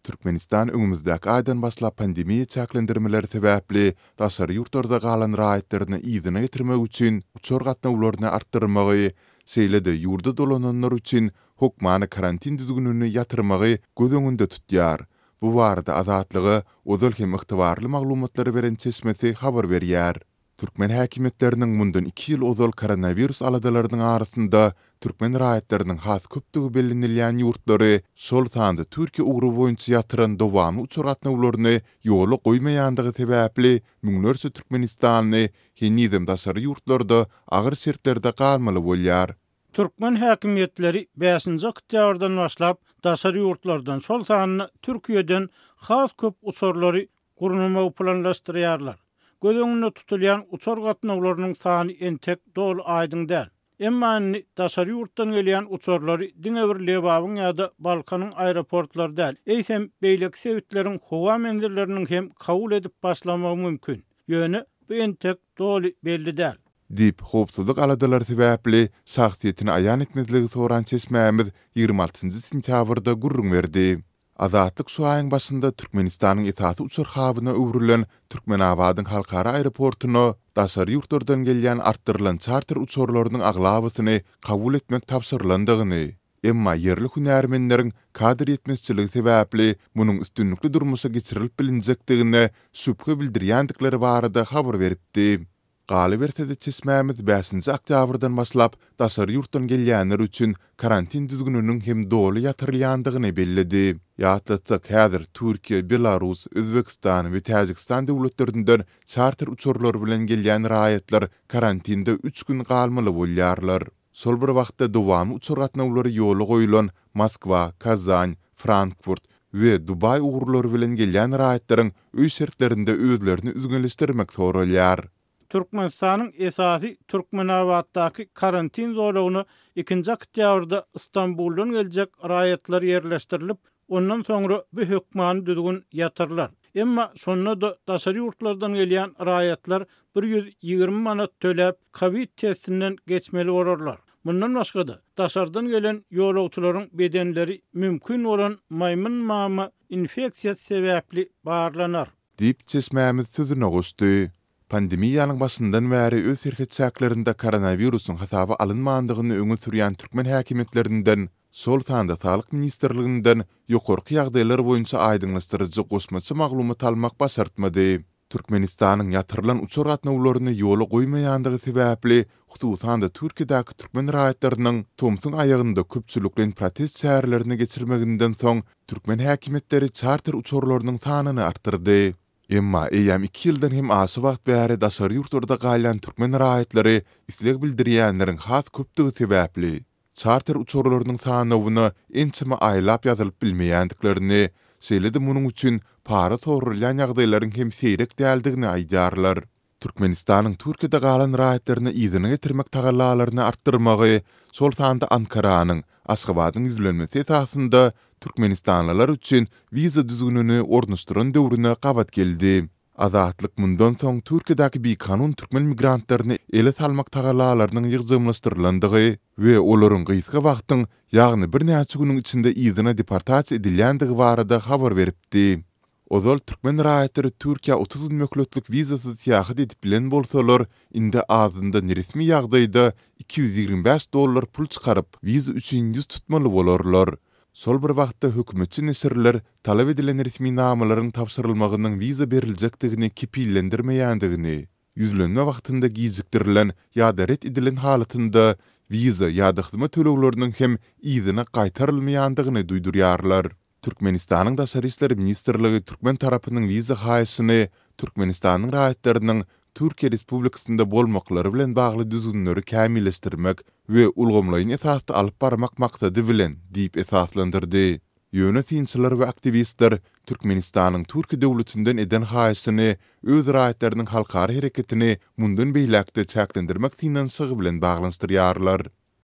Türkmenistan öňümizdäki aýdan başlap pandemiýa çäklendirmeleri sebäpli daşary ýurtlarda galan raýatlaryny yzyna getirmek üçin uçar gatnawlaryny artdyrmagy, şeýle-de ýurda dolananlar üçin hökmany karantin düzgünini ýatyrmagy göz öňünde tutýar. Bu barada Azatlyga ozal hem ygtybarly maglumatlary beren çeşmesi habar berýär. Türkmen häkimiýetleriniň mundan iki ýyl ozal koronawirus aladalarynyň arasynda türkmen raýatlarynyň has köpdügi bellenilýän ýurtlary, şol sanda Türkiýe ugry boýunça ýatyran dowamly uçar gatnawlaryny ýola goýmaýandygy sebäpli müňlerçe türkmenistanly henizem daşary ýurtlarda agyr şertlerde galmaly bolýar. Türkmen häkimiýetleri bäşinji oktýabrdan başlap daşary ýurtlardan, şol sanda Türkiýeden has köp uçarlary gurnamagy planlaşdyrýarlar. Göz öňünde tutulýan uçar gatnawlarynyň sany entek doly aýdyň däl. Emma indi daşary ýurtdan gelýän uçarlary diňe bir Lebabyň ýa-da Balkanyň aeroportlary däl, eýsem, beýleki sebitleriň howa menzilleriniň hem kabul edip başlamagy mümkin. Ýöne bu entek doly belli däl. Diýip, howpsuzlyk aladalary sebäpli şahsyýetini aýan etmezligi soran çeşmämiz 26 sentýabrda gürrüň berdi. Azatlyk şu aýyň başynda Türkmenistanyň esasy uçar habyna öwrülen Türkmenabadyň halkara aeroportuna daşary ýurtlardan gelýän artdyrylan çarter uçarlarynyň aglabasyny kabul etmek tabşyrylandygyny, emma ýerli hünärmenleriň kadr ýetmezçiligi sebäpli munuň üstünlikli durmuşa geçirilip bilinjekdigine şübhe bildirýändikleri barada habar beripdi. Galyberse-de, çeşmämiz bäşinji oktýabrdan başlap daşary ýurtdan gelýänler üçin karantin düzgüniniň hem doly ýatyrylýandygyny belledi. Ýatlatsak, häzir Türkiýe, Belarus, Özbegistan we Täjigistan döwletlerinden çarter uçarlary bilen gelýän raýatlar karantinde üç gün galmaly bolýarlar. Şol bir wagtda dowamly uçar gatnawlary ýola goýlan Moskwa, Kazan, Frankfurt we Dubaý ugurlary bilen gelýän raýatlaryň öý şertlerinde özlerini üzňeleşdirmek soralýar. Türkmenistanyň esasy Türkmenabatdaky karantin zolagyna ikinji oktýabrda Stambuldan geljek raýatlar ýerleşdirilip, Ondan soňra bu hökmany düzgün ýatyrylar. Emma şonda-da daşary ýurtlardan gelýän raýatlar 120 manat töläp, kowid testinden geçmeli bolarlar. Mundan başga-da, daşardan gelen ýolagçylaryň bedenleri mümkin bolan maýmyn mama infeksiýasy sebäpli barlanar. Diýip, çeşmämiz sözüne goşdy. Pandemiýanyň başyndan bäri öz serhet çäklerinde koronawirusyň hasaba alynmandygyny öňe sürýän türkmen häkimiýetlerinden, şol sanda Saglyk ministrliginden ýokarky ýagdaýlar boýunça aýdyňlaşdyryjy goşmaça maglumat almak başartmady. Türkmenistanyň ýatyrylan uçar gatnawlaryny ýola goýmaýandygy sebäpli, hususan-da Türkiýedäki türkmen raýatlarynyň tomsuň aýagynda köpçülikleýin protest çärelerini geçirmeginden soň, türkmen häkimiýetleri çarter uçarlarynyň sanyny artdyrdy. Emma eýýäm iki ýyldan hem aşa wagt bäri daşary ýurtlarda galýan türkmen raýatlary isleg bildirýänleriň has köpdügi sebäpli, çarter uçarlarynyň sanawyna ençeme aýlap ýazylyp bilmeýändiklerini, şeýle-de munuň üçin para soralýan ýagdaýlaryň hem seýrek däldigini aýdýarlar. Türkmenistanyň Türkiýede galan raýatlaryny yzyna getirmek tagallalaryny artdyrmagy, şol sanda Ankaranyň Aşgabadyň ýüzlenmesi esasynda türkmenistanlylar üçin wiza düzgünini ornaşdyran döwrüne gabat geldi. Azatlyk mundan soň Türkiýedäki bikanun türkmen migrantlaryny ele salmak tagallalarynyň ýygjamlaşdyrylandygy we olaryň gysga wagtyň, ýagny birnäçe günüň içinde yzyna deportasiýa edilýändigi barada habar beripdi. Ozal türkmen raýatlary Türkiýä 30 gün möhletlik wizasyz syýahat edip bilen bolsalar, indi azyndan resmi ýagdaýda 225 dollar pul çykaryp, wiza üçin ýüz tutmaly bolarlar. Şol bir wagtda hökümetçi neşirler talap edilen resminamalaryň tabşyrylmagynyň wiza beriljekdigini kepillendirmeýändigini, ýüzlenme wagtynda gijikdirilen ýa-da ret edilen halatynda wiza ýa-da hyzmat tölegleriniň hem yzyna gaýtarylmaýandygyny duýdurýarlar. Türkmenistanyň Daşary işler ministrligi türkmen tarapynyň wiza haýyşyny Türkmenistanyň raýatlarynyň Türkiýe Respublikasynda bolmaklary bilen bagly düzgünleri kämilleşdirmek we ulgamlaýyn esasda alyp barmak maksady bilen diýip esaslandyrdy. Ýöne synçylar we aktiwistler Türkmenistanyň Türkiýe döwletinden eden haýyşyny öz raýatlarynyň halkara hereketini mundan beýläk-de çäklendirmek synanyşygy bilen baglanyşdyrýarlar.